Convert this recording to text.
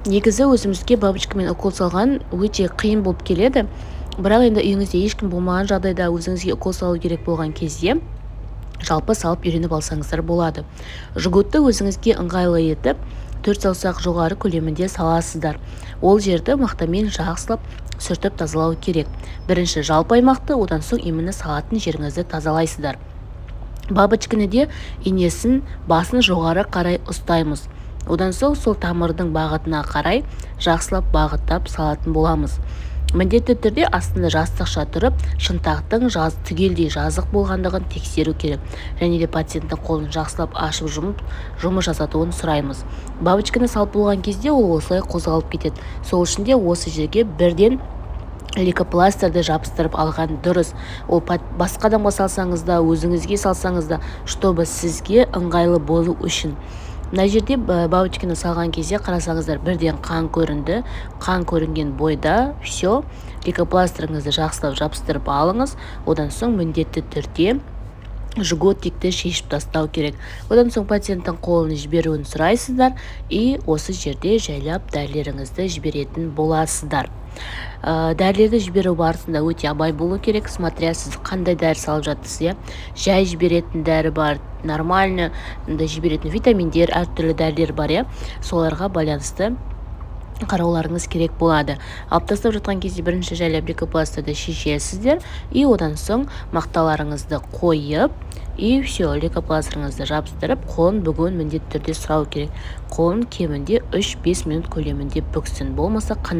Негізі өзімізге бабочкамен укол салған өте қиын болып келеді, бірақ енді үйіңізде ешкім болмаған жағдайда, өзіңізге укол салу керек болған кезде, жалпы салып үйреніп алсаңыздар болады. Жгутты өзіңізге ыңғайлы етіп, төрт саусақ жоғары көлемінде саласыздар. Ол жерді мақтамен жақсылап сүртіп тазалау керек. Бірінші жалпы аймақты, одан соң именно салатын жеріңізді тазалайсыздар. Бабочканы де инесін басын жоғары қарай ұстаймыз. Одан соң сол тамырдың бағытына қарай жақсылап бағыттап салатын боламыз. Міндетті түрде астында жастықша тұрып, шынтақтың түгелдей жазық болғандығын тексеру керек және де пациенттің қолын жақсылап ашып жұмып жұмыс жасатуын сұраймыз. Бабочканы салып болған кезде ол осылай қозғалып кетеді. Сол үшін де осы жерге бірден лейкопластырды жабыстырып алған дұрыс. Ол басқа адамға салсаңыз да, өзіңізге салсаңыз да, чтобы сізге ыңғайлы болу үшін. Мына жерде бабочканы салған кезде, қарасаңыздар, бірден қан көрінді. Қан көрінген бойда все, лейкопластырыңызды жақсылап жабыстырып алыңыз. Одан соң міндетті түрде жгутикті шешіп тастау керек. Одан соң пациенттің қолын жіберуін сұрайсыздар и осы жерде жайлап дәрілеріңізді жіберетін боласыздар. Дәрілерді жіберу барысында өте абай болу керек, смотря сіз қандай дәрі салып жатырсыз, иә. Жай жіберетін дәрі бар, нормально жіберетін витаминдер, әртүрлі дәрілер бар, иә. Соларға байланысты қарауларыңыз керек болады. Алып тастап жатқан кезде бірінші жайлап лейкопластырды шешесіздер и одан соң мақталарыңызды қойып, и все, лейкопластырыңызды жабыстырып, қолын бүгуін міндетті түрде сұрау керек. Қолын кемінде 3-5 минут көлемінде бүксін, болмаса қан